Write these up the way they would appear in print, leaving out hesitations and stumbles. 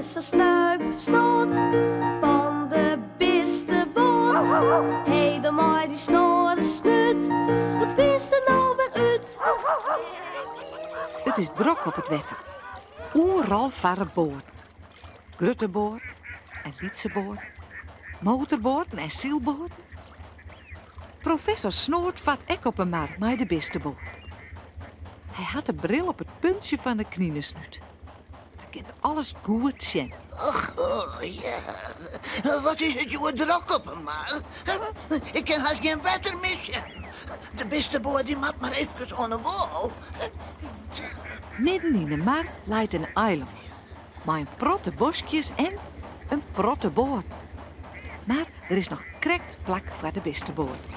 Professor Snuip Snot fan de bisteboat. Hé, dan mei dy snoade snút, wat fynst der no wer út? It is drok op it wetter. Oeral farre boaten. Grutte boaten en lytse boaten, motorboaten en sylboaten. Professor Snoad fart ek op 'e mar mei de bisteboat. Hy hat de bril op it puntsje fan de kninesnút. Dan kin er alles goed sjen. Och, oh, ja. Wat is it hjoed drok op 'e mar. Ik kin hast gjin wetter mear sjen. De bisteboat dy moat mar efkes oan 'e wâl. Midden yn de mar leit in eilân mei in protte boskjes en in protte boaten. Mar der is noch krekt plak foar de bisteboat.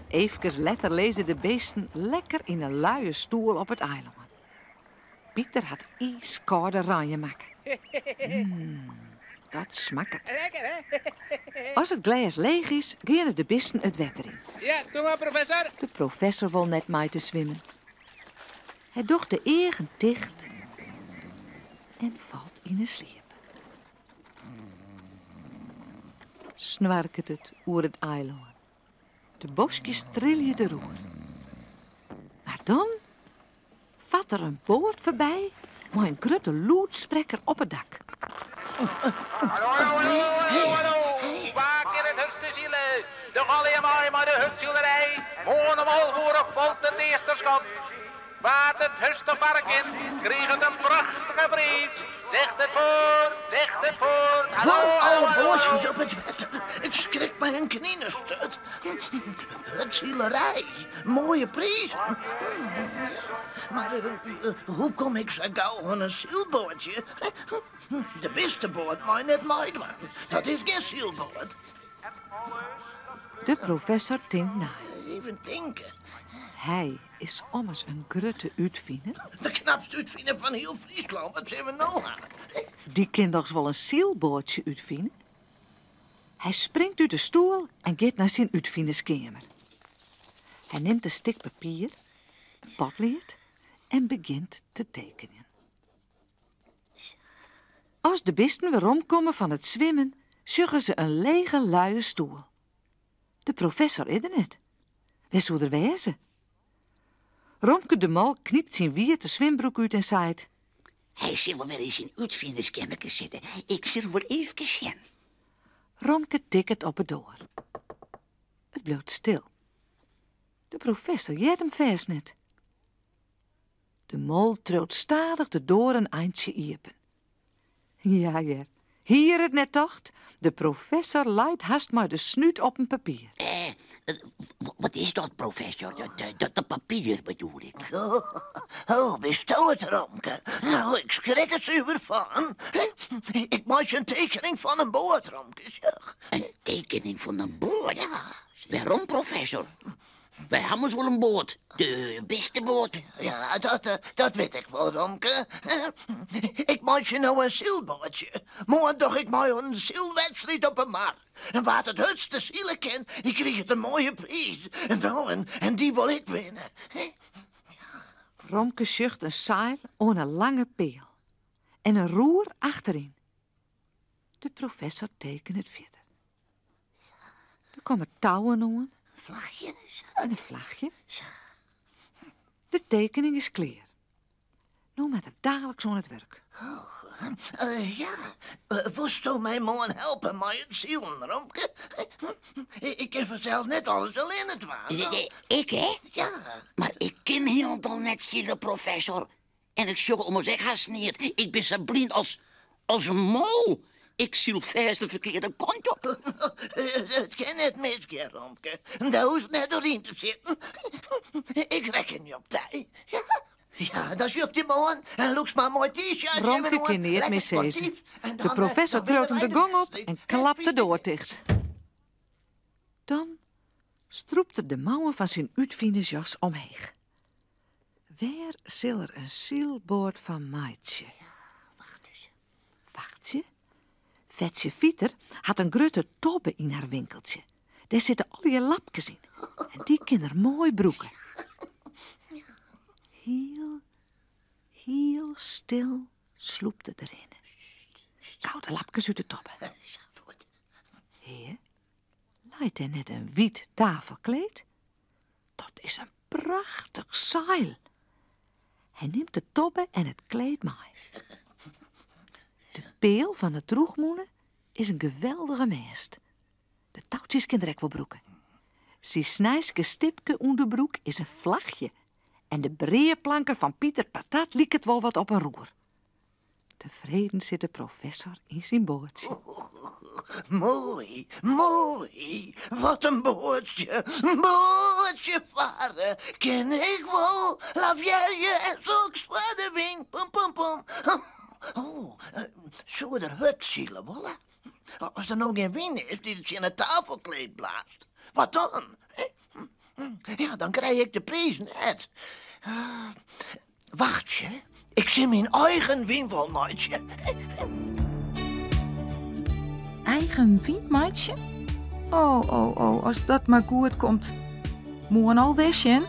Eefkes letter lizze de bisten lekker yn 'e luie stoel op it eilân. Pieter hat iiskâlde ranje makke. Mm, dat smakket. Lekker, hè? As it glês leech is, geane de bisten it wetter yn. Ja, doe mar, professor. De professor wol net mei te swimmen. Hy docht de eagen ticht en falt yn 'e sliep. Snoarket it oer it eilân. De boskjes trilje deroer. Mar dan fart der in boat foarby mei in grutte lûdsprekker op it dak. Hallo, hallo, hallo, hallo, hallo. Wa kin it hurdste sile? Doch allegear mei mei de hurdsilerij. Moarn om alve oere falt it earste skot. Wa't it hurdste farre kin, kriget in prachtige priis. Zegt it foar, zegt it foar. Hallo, Wol hallo, alle hallo, boatsjes hallo. op it wetter. Ik skrik my in kninesturt. Hurdsilerij, moaie prizen. Mar hoe kom ik sa gau oan in sylboatsje? De bisteboat mei net meidwaan. Dat is gjin sylboat. De professor tinkt nei. Even tinke. Hy is ommers in grutte útfiner. De knapste útfiner fan hiel Fryslân, wat sille we no ha? Dy kin dochs wol in sylboatsje útfine? Hy springt út de stoel en giet nei syn útfinerskeamer. Hy nimt in stik papier, in potlead en begjint te tekenjen. As de bisten weromkomme fan it swimmen, sjogge se in lege luie stoel. De professor is der net. Wêr soe er wêze? Romke de Mol knypt syn wiete swimbroek út en seit: Hy sil wol wer yn syn útfinerskeammerke sitte. Ik sil wol eefkes sjen. Romke tikket op 'e doar. It bliuwt stil. De professor heart him fêst net. De mol triuwt stadich de doar in eintsje iepen. Ja hear, hie er it net tocht, de professor leit hast mei de snút op in papier. Eh, wat is dat, professor? Dat, dat papier bedoel ik. Oh, oh, witsto it, Romke? No, ik skrik der suver fan. Ik meitsje in tekening fan in boat, Romke, sjoch. In tekening fan in boat? Ja. Wêrom, professor? Wy ha ommers wol in boat, de bisteboat. Ja, dat, eh, dat wit ik wol, Romke. Ik meitsje no in sylboatsje. Moarn doch ik mei oan in sylwedstriid op 'e mar. En wa't it hurdste sile kin, dy kriget in moaie priis. En, no, en, en dy wol ik winne. Romke sjocht in seil oan in lange peal en in roer achteryn. De professor tekenet fierder. Der komme touwen oan. Flachje. En in flachje. De tekening is klear. No moat er daliks oan it wurk. Oh, uh, ja. Uh, wolsto my moarn helpe mei it silen, Romke? Ik kin fansels net alles allinne dwaan. Ik, hè? Ja. Mar ik kin hielendal net sile, professor. En ik sjoch ommers ek hast neat. Ik bin sa blyn as, as in mol. Ik syl fêst de ferkearde kant op. It kin net misgean, Romke. Dêr hoechst net oer yn te sitten. Ik rekkenje op dy. Ja, ja, dan sjoch ik dy moarn en lûkst mar in moai t-shirt Romke kin neat mear sizze. De professor triuwt him de gong op en klapt de doar ticht. Dan strûpt er de mouwen fan syn útfinersjas omheech. Wêr sil er in sylboat fan meitsje? Wacht ris. Wachtsje. Fetsje Fiter hat in grutte tobbe yn har winkeltsje. Dêr sitte allegear lapkes yn. En dy kin er moai brûke. Hiel, hiel stil slûpt er derhinne. Koude lapkes út de tobbe. Hear, leit dêr net in wyt tafelkleed? Dat is in prachtich seil. Hy nimt de tobbe en it kleed mei. De peal fan de drûchmûne is in geweldige mêst. De toutsjes kin er ek wol brûke. Syn sneinske stipke ûnderbroek is in flachje en de breaplanke fan Piter Patat liket wol wat op in roer. Tefreden sit de professor yn syn boatsje. Moai, moai, wat in boatsje, boatsje farre kin ik wol, lavearje en soks foar de wyn, pom pom pom. Oh, soe er hurd sile wolle? As der no gjin wyn is dy't it tsjin it tafelkleed blaast, wat dan? Ja, dan krij ik de priis net. Wachtsje, ik sil myn eigen wyn wol meitsje. Eigen wyn meitsje? Oh, oh, oh, as dat mar goed komt. Moarn al wer sjen.